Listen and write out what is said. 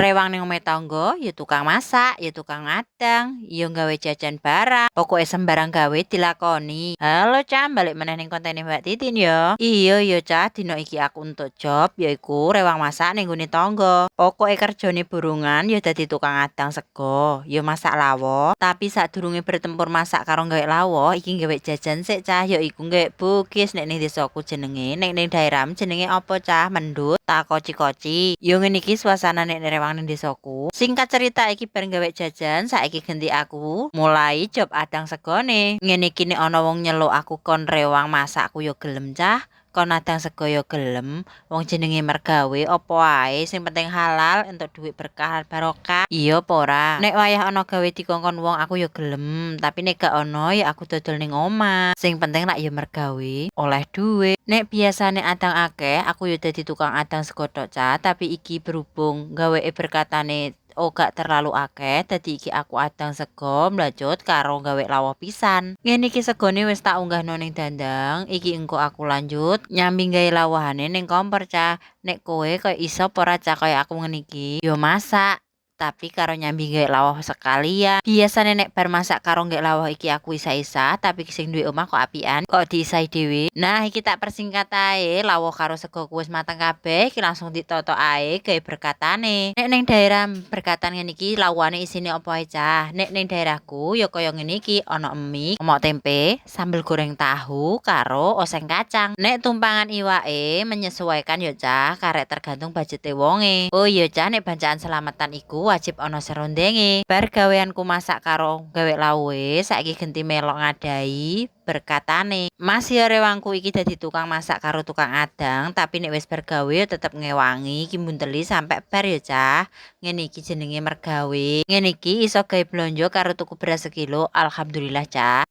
Rewang ning omahe tangga, ya tukang masak, ya tukang ngadang, ya gawe jajan barang. Pokoke sembarang gawe dilakoni. Halo, Cah, balik meneh ning kontene Mbak Titin ya. Iya ya, Cah, dina iki aku entuk job, yaiku rewang masak ning nggone tangga. Pokoke kerjane burungan ya dadi tukang adang sego, ya masak lawuh. Tapi sadurunge bertempur masak karo gawe lawuh, iki gawe jajan sik, Cah, yaiku gawe bugis nek ning desaku jenenge, nek ning daerahmu jenenge apa, Cah? Mendut ta koci-koci? Yo ngene iki suasana nek rewang ning desaku. Singkat cerita, iki bareng gawe jajan, saiki ganti aku mulai job adang segone. Ngene iki nek ana wong nyeluk aku kon rewang masak, aku yo gelem, Cah. Kon adang sego yo gelem. Wong jenenge mergawe apa ae sing penting halal, entuk dhuwit berkah barokah. Iya apa ora? Nek wayah ana gawe dikongkon wong, aku yo gelem, tapi nek gak ana ya aku dodol ning omah. Sing penting lak yo mergawe oleh dhuwit. Nek biasane adang akeh, aku yo dadi tukang adang sego tok, Cah, tapi iki berhubung gaweke berkatane oh gak terlalu akeh, dadi iki aku adang sego mlacut karo gawe lawuh pisan. Ngene iki segone wis tak unggahno ning dandang, iki engko aku lanjut nyambi gawe lawuhane ning kompor, Cah. Nek kowe koyo iso apa ora, Cah, kaya aku ngene iki? Yo masak tapi karo nyambi gawe lawuh sekalian. Biasane nek bar masak karo gawe lawuh iki aku isa-isa, tapi sing duwe omah kok apian, kok diisai dhewe. Nah, iki tak persingkat ae, lawuh karo segoku wis mateng kabeh, iki langsung ditoto ae gawe berkatane. Nek ning daerah berkatan ngene iki lawuhane isine apa ae, Cah? Nek ning daerahku ya kaya ngene iki, ana mie, omok tempe, sambel goreng tahu karo oseng kacang. Nek tumpangan iwake menyesuaikan ya, Cah, karek tergantung budgete wonge. Oh iya, Cah, nek bacaan selamatan iku wajib ana serondenge. Bar gaweanku masak karo gawe lawuhe, saiki genti melok ngadahi berkatane. Mas ya rewangku iki dadi tukang masak karo tukang adang, tapi nek wis bergawe tetep ngewangi iki mbunteli sampe bar ya, Cah. Ngene iki jenenge mergawe. Ngene iki iso gawe blonjo karo tuku beras sekilo. Alhamdulillah, Cah.